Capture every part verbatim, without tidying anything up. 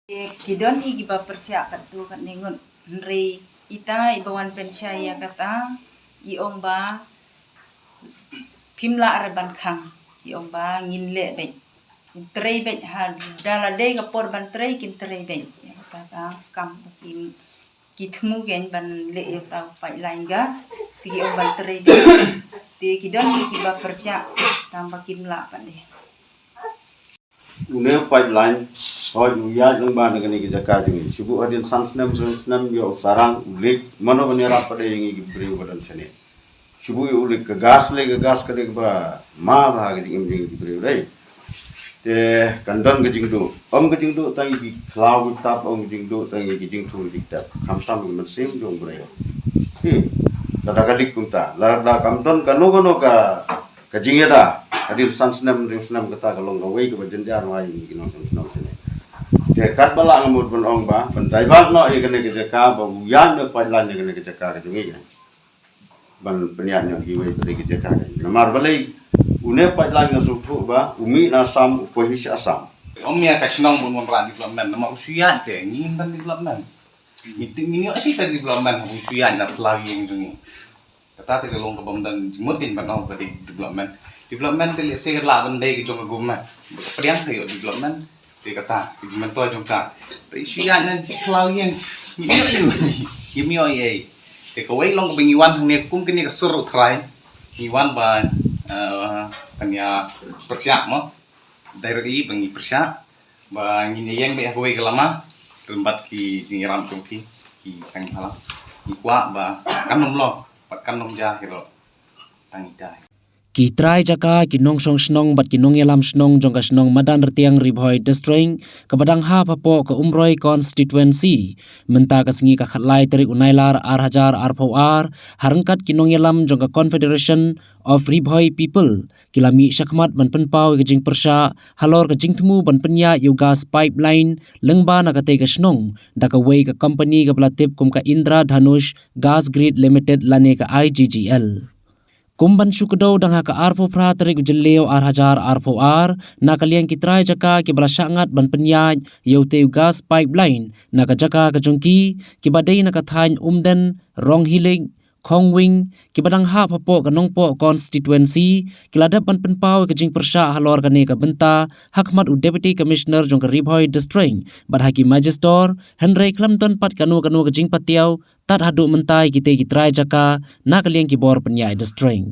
Ki don hi kiba pyrshah katto katne ngut, hynrei ita iba wan pynshai ïa kata i ong ba phim lah re ban khang, i ong ba ngin leh beit, ngin trei beit, ha da la dei ka por ban trei kin trei beit. Ïa kata ka kam ba kim ki thmu kein ban leh ïa uta u pipeline gas, te ki ong ban trei beit. Te ki don hi kiba pyrshah tang ba kim lah pat de. Une u pipeline hoi u ïaid lyngba na kane ka jaka jong ngi. Shu buh hadien san snem, san snem ïoh u sarang, u leak, mano ban ïarap pat de ïa ngi ki briew ba don shane. Shu buh ïoh u leak, ka gas lei, ka gas ka dei kaba ma bha ha ka jingim jong ngi ki briew dei. Te kan don ka jingduh. Ym ka jingduh tang ïa ki khlaw ki ktap, ym ka jingduh tang ïa ki jingthung ki jingtep. Khamtam ïa ki mynsiem jong u briew. Hi. Lada ka leak kumta, lada kam don kano kano ka ka jingïada, hadien san snem, hynriew snem, kata ka long kawei kaba jynjar ïa ngi ki nongshong shnong shane. Te katba lah nga mut ban ong ba ban divert noh ïa kane ka jaka, ba u ïaid noh pipeline ïa kane ka jaka ka jong ngi, ban pynïaid noh kiwei pat de ki jaka. Namar balei, une u pipeline nga sngewthuh ba u mih na Assam, u poi hi sha Assam. Ym ïa ka shnong ban wanrah development, namar u shu ïaid te ngim don development. Ngi te, ngi ïoh shi ta development, u shu ïaid na phyllaw ïing jong ngi. Kata te ka long kaba ym don jingmut kein ban ong ka dei development. Development te lehse ka lah ban dei ka jong ka government. Ba ka pdiang ka ïoh development. Te kata ka jingmyntoi jong ka, te shu ïaid na phyllaw ïing. Ngim ïoh ei, ngim ïoh ei. Te kawei long kaba ngi wan hangne kum kane ka sur U Trai. Ngi wan ba, eh, kan ïa pyrshah mo. Directly ba ngi pyrshah ba ngin ïeng beit ha kawei ka lama lem bad ki jingïarap jong phi, ki seng bhalang. Ngi kwah ba kan ym long bad kan ym jia hi ruh tang ita hi. Ki trai jaka, ki nongshong shnong bad ki nongïalam shnong jong ka shnong Madan Rtiang, Ri Bhoi District, kaba dang hap hapoh ka Umroi Constituency, mynta ka sngi ka khatlai tarik u Nailar ar hajar arphew ar, ha ryngkat ki nongïalam jong ka Confederation of Ri Bhoi People, ki la mih shakhmat ban pynpaw ïa ka jingpyrshah halor ka jingthmu ban pynïaid ïa u gas pipeline lyngba na katei ka shnong da kawei ka company kaba la tip kum ka Indra Dhanush Gas Grid Limited lane ka I G G L. Kum ban shu kdew, dang ha ka arphew phra tarik u Jylliew ar hajar arphew ar, na ka liang ki trai jaka kiba la shah ngat ban pynïaid ïa utei u gas pipeline na ka jaka ka jong ki, kiba dei na ka thaiñ Umden, Ronghilik, Khongwing, kiba dang hap hapoh ka Nongpoh Constituency, ki la dep ban pynpaw ïa ka jingpyrshah halor kane ka bynta ha khmat u Deputy Commissioner jong ka Ri Bhoi District bad ha ki Magistrate, hynrei khlem don pat kano kano ka jingpatiaw tad haduh mynta ïa kitei ki trai jaka na ka liang ki bor pynïaid district.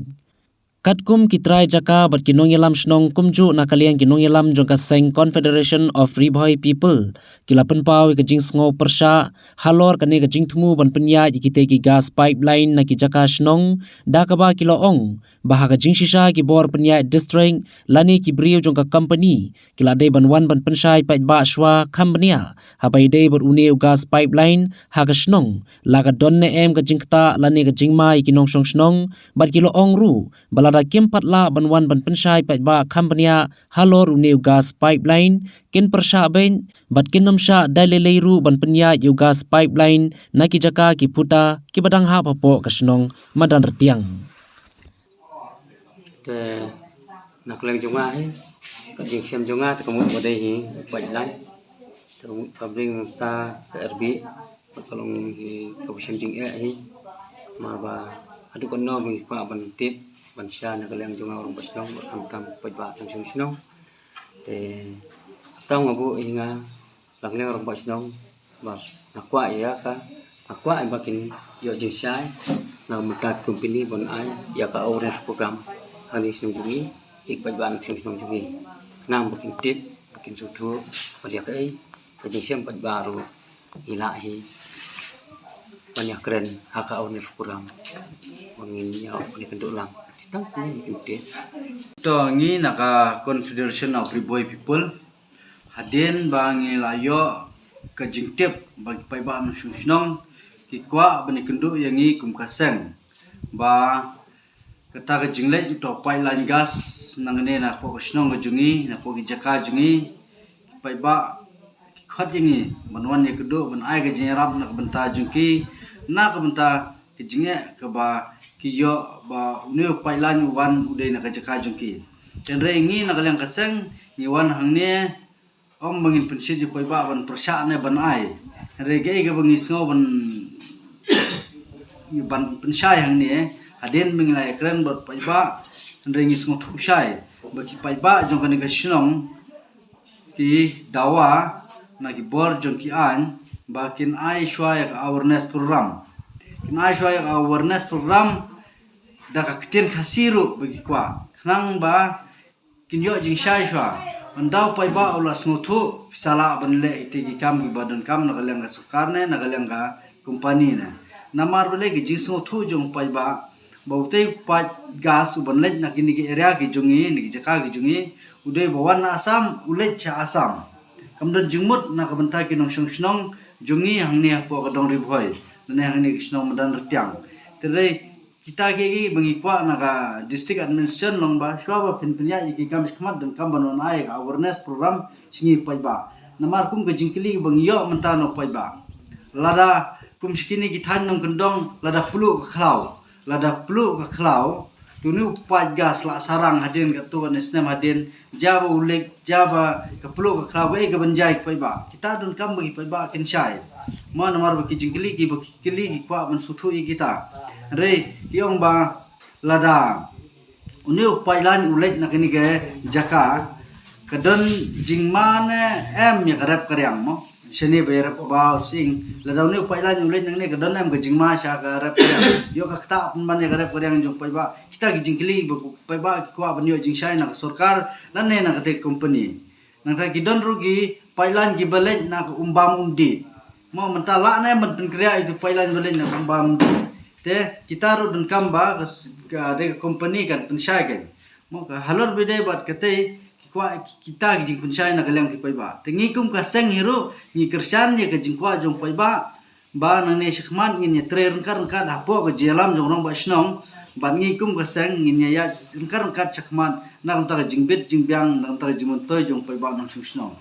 Katkum ki trai jaka bad ki nongïalam shnong kumjuh na ka liang ki nongïalam jong ka seng Confederation of Ri Bhoi People, ki la pynpaw ïa ka jingsngew pyrshah halor kane ka jingthmu ban pynïaid ïa kitei ki gas pipeline na ki jaka shnong, da kaba ki la ong ba ha ka jingshisha ki bor pynïaid district lane ki briew jong ka company ki la dei ban wan ban pynshai paidbah shuwa, kham bniah haba ïadei bad une u gas pipeline ha ka shnong, la ka don ne em ka jingktah lane ka jingma ïa ki nongshong shnong, bad ki la ong ruh ba lada kim pat lah ban wan ban pynshai paidbah kham bniah halor une u gas pipeline, kin pyrshah beit bad kin ym shah dei lei lei ruh ban pynïaid ïa u gas pipeline na ki jaka ki phuta kiba dang hap hapoh ka shnong Madan Rtiang. Te na ka liang jong nga hi, ka jingshem jong nga te ka mut ba dei hi u pipeline. Te ka mut ba bring mynta ka R B, ka long hi kaba shem jingeh hi. Namar ba haduh katno ba ngi kwah ban tip ban shah na ka liang jong nga u rangbah shnong bad khamtam paidbah nongshong shnong. Te hangta nga buh hi nga la ka liang rangbah shnong, ba nga kwah ïa ka, nga kwah ba kin ïoh jingshai na ka bynta ka company ban ai ïa ka awareness program hangne shnong jong ngi, ïa ki paidbah nongshong shnong jong ngi, khnang ba kin tip, ba kin sngewthuh ba ïa kaei ka jingshem paidbah ruh ngi lah hi ban ïakren ha ka awareness program ba ngin ïa ban ïakynduh lang. Tang kine kin tip. To ngi na ka Confederation of Ri Bhoi People, hadien ba ngi la ïoh ka jingtip ba ki paidbah nongshong shnong ki kwah ban ïakynduh ïa ngi kum ka seng ba kata ka jingleit uto u pipeline gas nangne napoh ka shnong ka jong ngi, napoh ki jaka jong ngi, ki paidbah ki khot ïa ngi ban wan ïakynduh ban ai ka jingïarap na ka bynta jong ki, na ka bynta ka jingeh kaba ki ïoh ba une u pipeline u wan u dei na ka jaka jong ki. Hynrei ngi na ka liang ka seng ngi wan hangne Ym ba ngin pynshit ïa u paidbah ban pyrshah ne ban ai. Hynrei kaei kaba ngi sngew ban, ban pynshai hangne, hadien ba ngi la ïakren bad u paidbah, hynrei ngi sngewthuh shai ba ki paidbah jong kane ka shnong ki dawa na ki bor jong ki aiñ ba kin ai shuwa ïa ka awareness program. Kin ai shuwa ïa ka awareness program da ka ktien Khasi ruh ba ki kwah, khnang ba kin ïoh jingshai shuwa. Ynda u paidbah u la sngewthuh, phi sa lah ban leh ïa ki kam kiba donkam na ka liang ka sorkar ne na ka liang ka company ne. Namar balei? Ka jingsngewthuh jong u paidbah ba utei u paid gas uban leit na kine ki area ki jong ngi, na ki jaka ki jong ngi, u dei ba wan na Assam, u leit sha Assam. Kam don jingmut na ka bynta ki nongshong shnong jong ngi hangne hapoh ka dong Ri Bhoi lane hangne ka shnong Madan Rtiang. Te hynrei kita kiei kiei ba ngi kwah na ka district administration long ba shuwa ba phin pynïaid ïa ki kam shakhmat, donkam ban wan ai ka awareness program sha ngi u paidbah. Namar kum ka jingkylli ba ngi ïoh mynta na u paidbah, lada kum sha kine ki thaiñ nongkyndong, lada pluh ka khlaw, lada pluh ka khlaw, te une u paid gas la sarang hadien katto katne snem hadien, jia ba u leit, jia ba ka pluh ka khlaw, kaei kaban jia ïa ki paidbah? Kita donkam ba ki paidbah kin shai. Mo, namar ba ki jingkylli kiba ki kylli ki kwah ban sngewthuh ïa kita. Hynrei ki ong ba lada une u paidlang u leit na kane ka jaka, ka don jingma ne em ïa ka rep ka riang mo? Shane ba ïa rep ka baw sing, lada une u paidlang u leit nangne, ka don em ka jingma sha ka rep ka riang? Ïoh ka ktah pynban ïa ka rep ka riang jong u paidbah? Kita ki jingkylli ba u paidbah ki kwah ban ïoh jingshai na ka sorkar lane na kata ka company. Nangta ki don ruh ki paidlang kiba leit na ka Umbam Umdih. Mo, mynta lah ne em ban pynkhreh ïa u paidlang ba leit na ka Umbam Umdih? Te kita ruh donkam ba ka, ka, dei ka company kan pynshai kein. Mo, ka halor ba dei bad katei ki kwah ki, kita ki jingpynshai na ka liang ki paidbah. Te ngi kum ka seng hi ruh ngi kyrshan ïa ka jingkwah jong u paidbah ba nangne shakhmat ngin ïatrei ryngkat ryngkat hapoh ka jingïalam jong u rangbah shnong. Bad ngi kum ka seng ngin ïa ïaid ryngkat ryngkat shakhmat na ka bynta ka jingbit jingbiang, na ka bynta ka jingmyntoi jong u paidbah nongshong shnong.